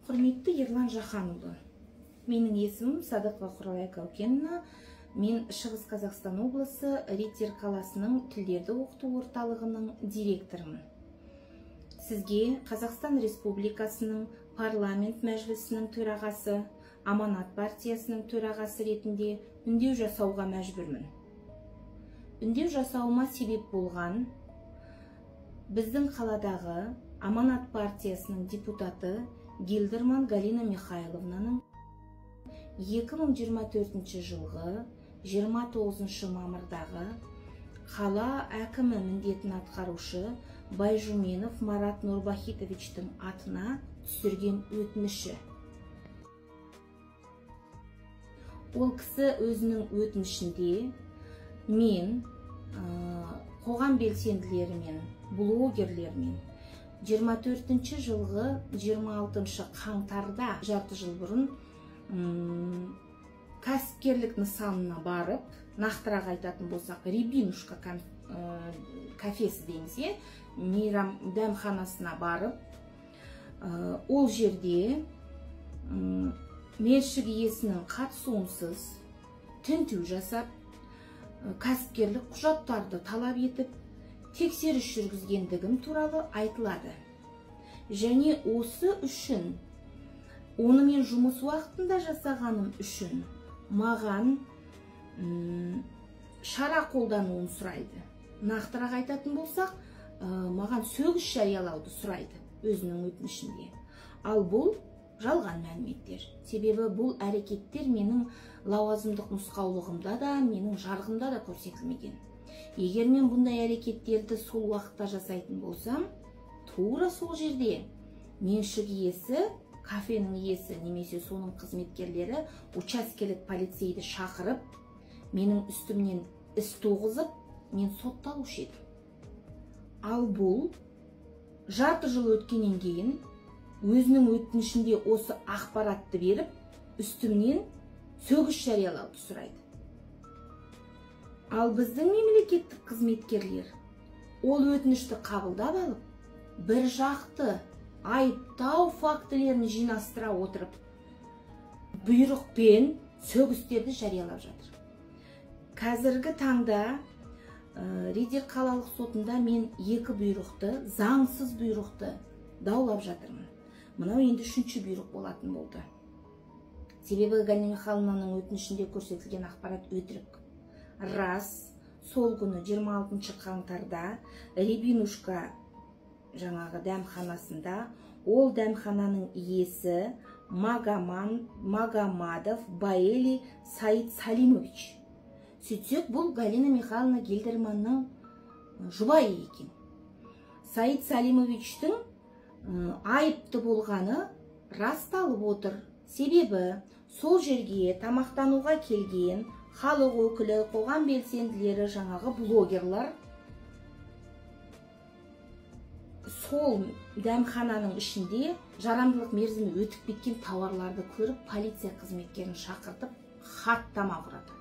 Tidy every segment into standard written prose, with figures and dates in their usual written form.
Құрметті Ерлан Жаханұлы, менің есімім Садықова Құралай Кәукеновна. Мен Шығыс Қазақстан облысы Риддер қаласының тілдерді оқыту орталығының директорымын. Сізге Қазақстан Республикасының парламент мәжілісінің төрағасы, Аманат партиясының төрағасы ретінде үндеу жасауға мәжбүрмін. Үндеу жасауыма себеп болған біздің қаладағы Аманат партиясының депутаты Гильдерман Галина Михайловнаның 2024 жылғы 29 мамырдағы қала әкімі міндетін атқарушы Байжуменов Марат Нұрбахитовичтің атына түсірген өтініші. Ол кісі өзінің өтінішінде мен қоғам белсенділерімен, блогерлермен 24 жылғы 26 қаңтарда жарты жыл бұрын кәсіпкерлік нысанына барып, нақтырақ айтатын болсақ, Рябинушка кафесі дейміз, мейрам дәмханасына барып, ол жерде меншік иесінің қатысуынсыз тінту жасап, кәсіпкерлік құжаттарды талап етіп, тексеріс жүргізгендігім туралы айтылады. Және осы үшін, оны мен жұмыс уақытында жасағаным үшін маған шара қолдануын сұрайды. Нақтырақ айтатын болсақ, маған сөгіс жариялауды сұрайды өзінің өтінішінде. Ал бұл жалған мәліметтер. Себебі бұл әрекеттер менің лауазымдық нұсқаулығымда да, менің жарғымда да көрсетілмеген. Егер мен бұндай әрекеттерді сол уақытта жасайтын болсам, тура сол жерде меншік иесі, кафенің иесі немесе соның қызметкерлері учаскелік полицейді шақырып, менің үстімнен іс туғызып, мен сотталушы едім. Ал бұл жарты жыл өткеннен кейін өзінің өтінішінде осы ақпаратты беріп, үстімнен сөгіс жариялауды сұрайды. Ал біздің мемлекеттік қызметкерлер ол өтінішті қабылдап алып, бір жақты айыптау фактілерін жинастыра отырып, бұйрықпен сөгістерді жариялап жатыр. Қазіргі таңда Риддер қалалық сотында мен екі бұйрықты, заңсыз бұйрықты даулап жатырмын. Мынау енді үшінші бұйрық болатын болды. Себебі Галина Михайловнаның өтінішінде көрсетілген ақпарат өтірік. Рас, сол күні 26 қаңтарда Рябинушка жаңағы дәмханасында ол дәмхананың иесі Магомадов Баэли Саид Салимович. Сөйтсек, бұл Галина Михайловна Гильдерманның жұбайы екен. Саид Салимовичтің айыпты болғаны расталып отыр. Себебі сол жерге тамақтануға келген халық өкілі, қоғам белсенділері, жаңағы блогерлар сол дәмхананың ішінде жарамдылық мерзімі өтіп кеткен тауарларды көріп, полиция қызметкерін шақыртып, хаттама құратады.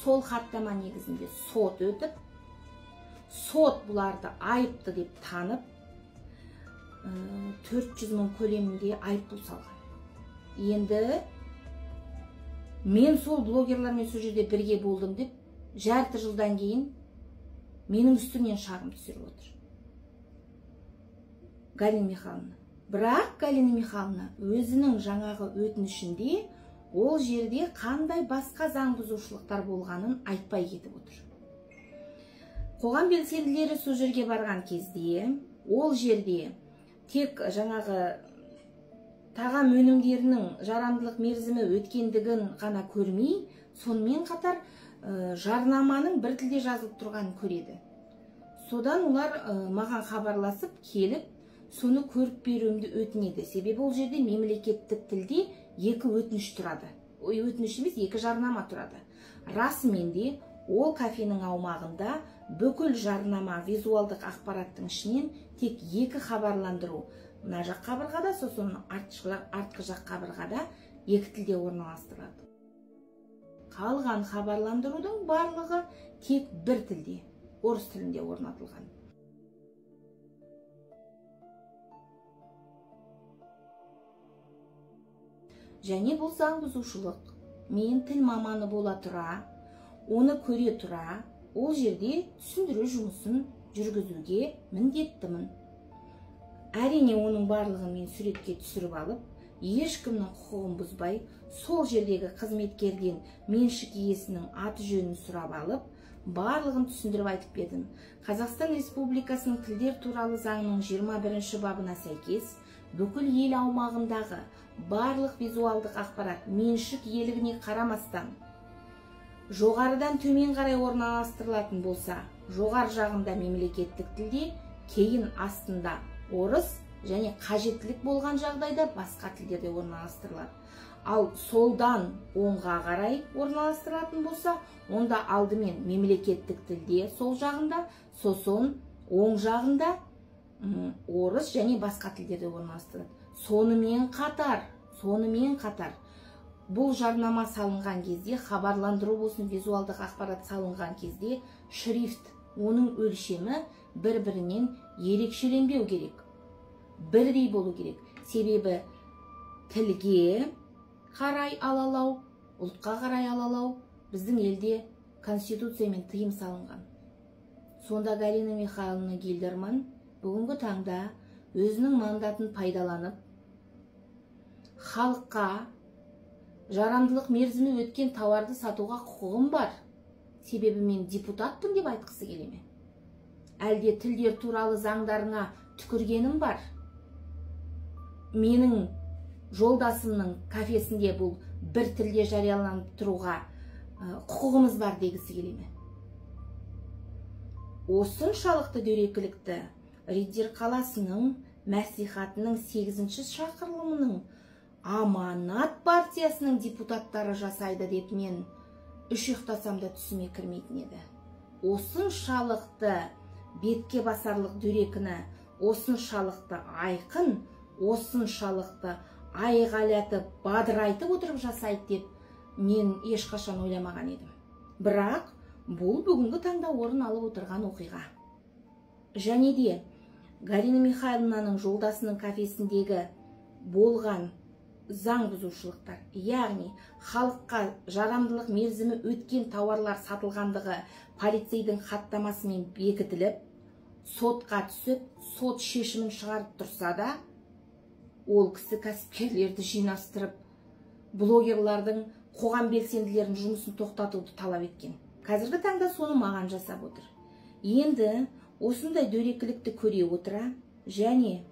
Сол хаттама негізінде сот өтіп, сот бұларды айыпты деп танып, 400 мың көлемінде айыппұл салған. Енді мен сол блогерлармен сол жерде бірге болдым деп, жарты жылдан кейін менің үстімнен шағым түсіріп отыр Галина Михайловна. Бірақ Галина Михайловна өзінің жаңағы өтінішінде ол жерде қандай басқа заң бұзушылықтар болғанын айтпай кетіп отыр. Қоғам белсенділері сол жерге барған кезде, ол жерде тек жаңағы тағам өнімдерінің жарамдылық мерзімі өткендігін ғана көрмей, сонымен қатар жарнаманың бір тілде жазылып тұрғанын көреді. Содан олар маған хабарласып келіп, соны көріп беруімді өтінеді. Себебі ол жерде мемлекеттік тілде екі өтініш тұрады. Өтініш емес, екі жарнама тұрады. Расымен де ол кафенің аумағында бүкіл жарнама, визуалдық ақпараттың ішінен тек екі хабарландыру, мына жақ қабырғада, сосын артқы жақ қабырғада екі тілде орналастырылады. Қалған хабарландырудың барлығы тек бір тілде, орыс тілінде орнатылған. Және бұл заң бұзушылық. Мен тіл маманы бола тұра, оны көре тұра, ол жерде түсіндіру жұмысын жүргізуге міндеттімін. Әрине, оның барлығын мен суретке түсіріп алып, ешкімнің құқығын бұзбай, сол жердегі қызметкерден меншік иесінің аты жөнін сұрап алып, барлығын түсіндіріп айтып бердім. Қазақстан Республикасының тілдер туралы заңының 21 бабына сәйкес, бүкіл ел аумағындағы барлық визуалдық ақпарат меншік иелігіне қарамастан жоғарыдан төмен қарай орналастырылатын болса, жоғары жағында мемлекеттік тілде, кейін астында орыс және қажеттілік болған жағдайда басқа тілдерде орналастырылады. Ал солдан оңға қарай орналастырылатын болса, онда алдымен мемлекеттік тілде сол жағында, сосын оң жағында орыс және басқа тілдерде орналастырылады. Сонымен қатар бұл жарнама салынған кезде, хабарландыру болсын, визуалдық ақпарат салынған кезде шрифт, оның өлшемі бір-бірінен ерекшеленбеу керек, бірдей болу керек. Себебі тілге қарай алалау, ұлтқа қарай алалау біздің елде конституциямен тыйым салынған. Сонда Галина Михайловна Гильдерман бүгінгі таңда өзінің мандатын пайдаланып, халыққа жарамдылық мерзімі өткен тауарды сатуға құқығым бар, себебі мен депутатпын деп айтқысы келе ме? Әлде тілдер туралы заңдарыңа түкіргенім бар? Менің жолдасымның кафесінде бұл бір тілде жарияланып тұруға құқығымыз бар дегісі келе ме? Осыншалықты дөрекілікті Риддер қаласының мәслихатының 8-ші шақырылымының Аманат партиясының депутаттары жасайды деп мен үш ұйықтасам да түсіме кірмейтін еді. Осыншалықты бетке басарлық дөрекіні, осыншалықты айқын, осыншалықты айғайлатып, бадырайтып отырып жасайды деп мен ешқашан ойламаған едім. Бірақ бұл бүгінгі таңда орын алып отырған оқиға. Және де Галина Михайловнаның жолдасының кафесіндегі болған заң бұзушылықтар, яғни халыққа жарамдылық мерзімі өткен тауарлар сатылғандығы полицейдің хаттамасымен бекітіліп, сотқа түсіп, сот шешімін шығарып тұрса да, ол кісі кәсіпкерлерді жинастырып, блогерлардың, қоғам белсенділерінің жұмысын тоқтатуды талап еткен. Қазіргі таңда соны маған жасап отыр. Енді осындай дөрекілікті көре отыра, және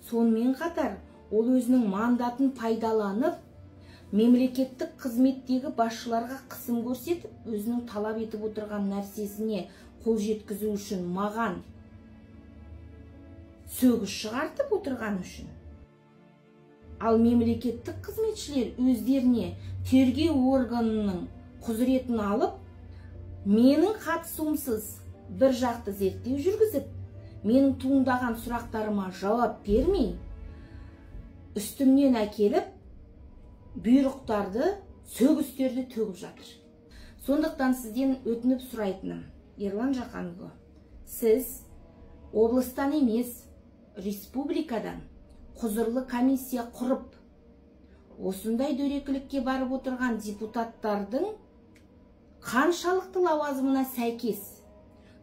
сонымен қатар ол өзінің мандатын пайдаланып, мемлекеттік қызметтегі басшыларға қысым көрсетіп, өзінің талап етіп отырған нәрсесіне қол жеткізу үшін маған сөгіс шығартып отырған үшін, ал мемлекеттік қызметшілер өздеріне тергеу органының құзыретін алып, менің қатысуымсыз бір жақты зерттеу жүргізіп, менің туындаған сұрақтарыма жауап бермей, үстімнен әкеліп, бұйрықтарды, сөгістерді төгіп жатыр. Сондықтан сізден өтініп сұрайтыным, Ерлан Жақанұлы, сіз облыстан емес, республикадан құзырлы комиссия құрып, осындай дөрекілікке барып отырған депутаттардың қаншалықты лауазымына сәйкес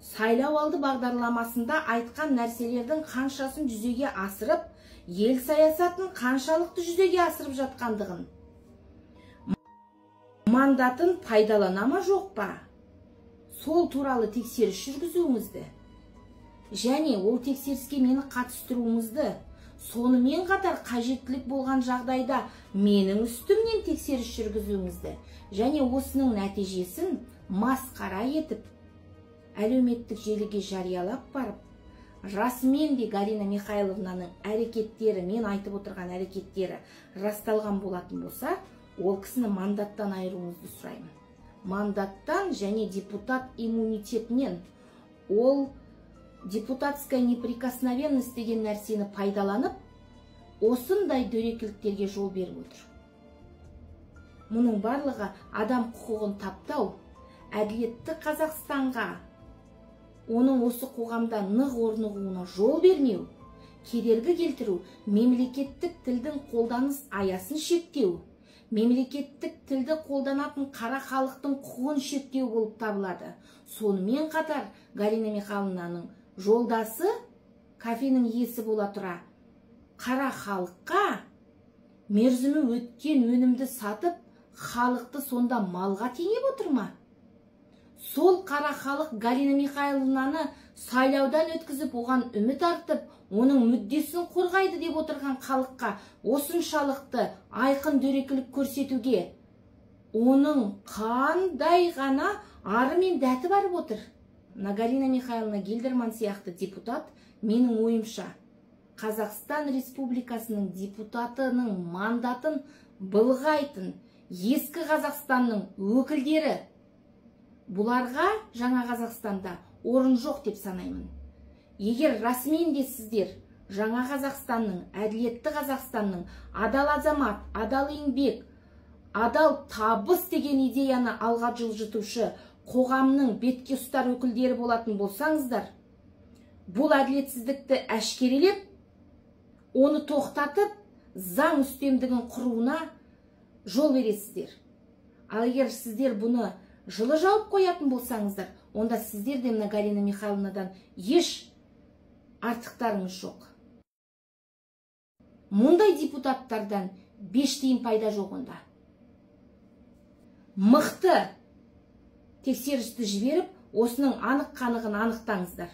сайлау алды бағдарламасында айтқан нәрселердің қаншасын жүзеге асырып, ел саясатын қаншалықты жүзеге асырып жатқандығын, мандатын пайдалана ма жоқ па, сол туралы тексеріс жүргізуіңізді және ол тексеріске мені қатыстыруыңызды, сонымен қатар қажеттілік болған жағдайда менің үстімнен тексеріс жүргізуіңізді және осының нәтижесін масқара етіп әлеуметтік желіге жариялап барып, расымен де Галина Михайловнаның әрекеттері, мен айтып отырған әрекеттері расталған болатын болса, ол кісіні мандаттан айыруыңызды сұраймын. Мандаттан және депутат иммунитетінен. Ол депутатская неприкосновенность деген нәрсені пайдаланып, осындай дөрекіліктерге жол беріп отыр. Мұның барлығы адам құқығын таптау, әділетті Қазақстанға, оның осы қоғамда нық орнығуына жол бермеу, кедергі келтіру, мемлекеттік тілдің қолданыс аясын шектеу, Мемлекеттік тілді қолданатын қара халықтың құқығын шектеу болып табылады. Сонымен қатар Галина Михайловнаның жолдасы кафенің иесі бола тұра, қара халыққа мерзімі өткен өнімді сатып, халықты сонда малға теңеп отыр ма? Сол қара халық Галина Михайловнаны сайлаудан өткізіп, оған үміт артып, оның мүддесін қорғайды деп отырған халыққа осыншалықты айқын дөрекілік көрсетуге оның қандай ғана ары мен дәті барып отыр? Мына Галина Михайловна Гельдерман сияқты депутат, менің ойымша, Қазақстан Республикасының депутатының мандатын былғайтын ескі Қазақстанның өкілдері. Бұларға жаңа Қазақстанда орын жоқ деп санаймын. Егер расымен де сіздер жаңа Қазақстанның, әділетті Қазақстанның, адал азамат, адал еңбек, адал табыс деген идеяны алға жылжытушы қоғамның бетке ұстар өкілдері болатын болсаңыздар, бұл әділетсіздікті әшкерелеп, оны тоқтатып, заң үстемдігін құруына жол бересіздер. Ал егер сіздер бұны жылы жауып қоятын болсаңыздар, онда сіздер де мына Галина Михайловнадан еш артықтарыңыз жоқ. Мұндай депутаттардан 5 тиын пайда жоқ онда. Мықты тексерісті жіберіп, осының анық қанығын анықтаңыздар.